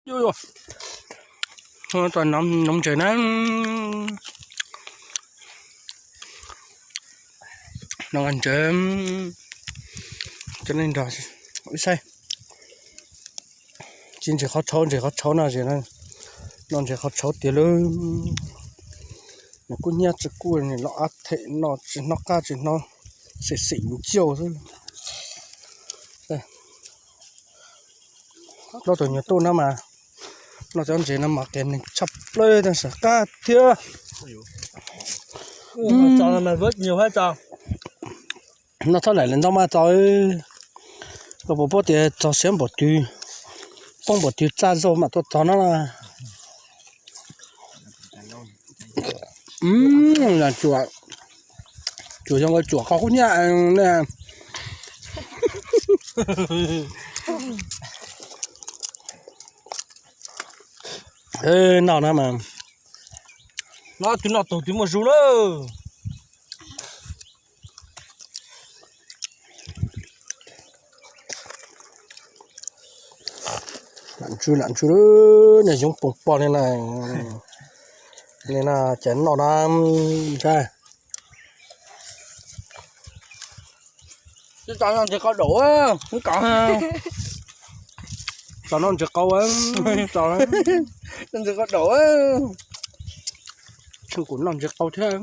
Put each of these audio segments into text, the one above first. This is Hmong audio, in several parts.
Yuj yuj, tau nov ntses na. Nov ntses, cov neeg nrog wb saib. Tsis ntses qhov tshauv, ntses qhov tshauv no es, no ntses qhov tshauv tiag lawm. Nws kub hnyiab tsis kub, nws los ab them no tsis hnov qab tsis hnov, xim xim nciauj xwb. Plaub tug nyuag tub no mas, noj cov ntses no mas qias neeg tshaj plaws, tab sis qab thiab. No txhob laim lawv ntau mas txog, koj puas paub tias txog siab npaum twg, poob npaum twg txaj zaug mam tuaj txog no na. Tsuas, tsuas zoo nkaus tsuas qau kub hnyiab ne. Noj na mas, no twb noj tug twb muaj zug lawm. Lam ntsw lam ntsw, niag yoov poom pog li na, li na ces noj na, saib. Tsis tau noj ntses qau daum, tsis tau noj ntses qau, tsis tau noj ntses qau daum, tsheej kuv noj ntses qau thiab.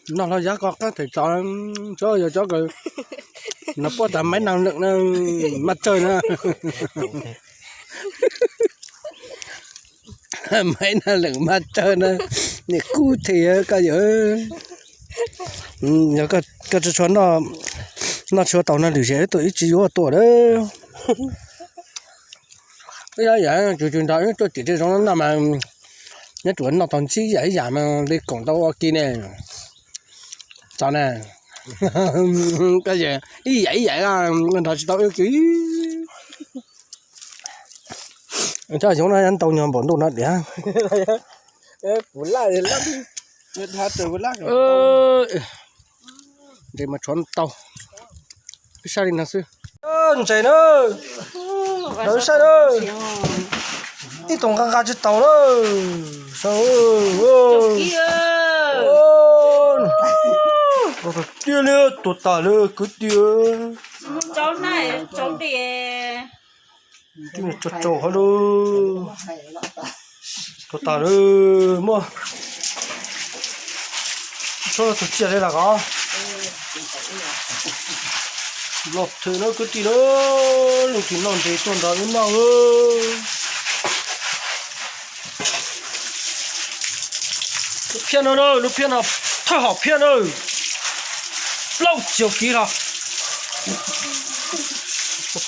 Noj hlo yav ko qab them tso, tso yog cov kawg no puab tas maiv nag lwm na, maj tsawg na. Maiv nag lwm maj tsawg na, niam kub them koj yawm. Yog koj tsis tshua noj, noj tsis tau no lwm zaus wb tuaj wb tsis yuav tuaj lawm. Ib yam tsus tsus nrog wb tuaj tim tej zoov no mas nyob tsuas noj tau ntsib yam ib yam mas li koom tau ua ke ne. Txog na, ib yam ib yam nrog tsis tau wb kiag. Cov yoov no ntau nyuag npaum ntuj no diam. Ntses mas tshuav tau, ib sab li no xwb. Ntses na, ib sab na, ib tug nqa nqa tsis taus na. Saib, tiag li, tuag tas li kwv tij. Tso tso hauv lawm, tuag tas li, muab tso tus tsiaj li los ko. Los them na kwv tij na, leej twg noj ntses tuaj nrog wb noj. Lub phiab no na, lub phiab no thawj hom phiab na, plaub caug kiv los,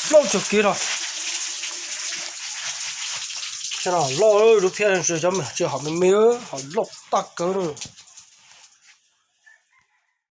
plaub caug kiv los. Loj lub phiab, tsis hom me me, hom loj tag kawg na.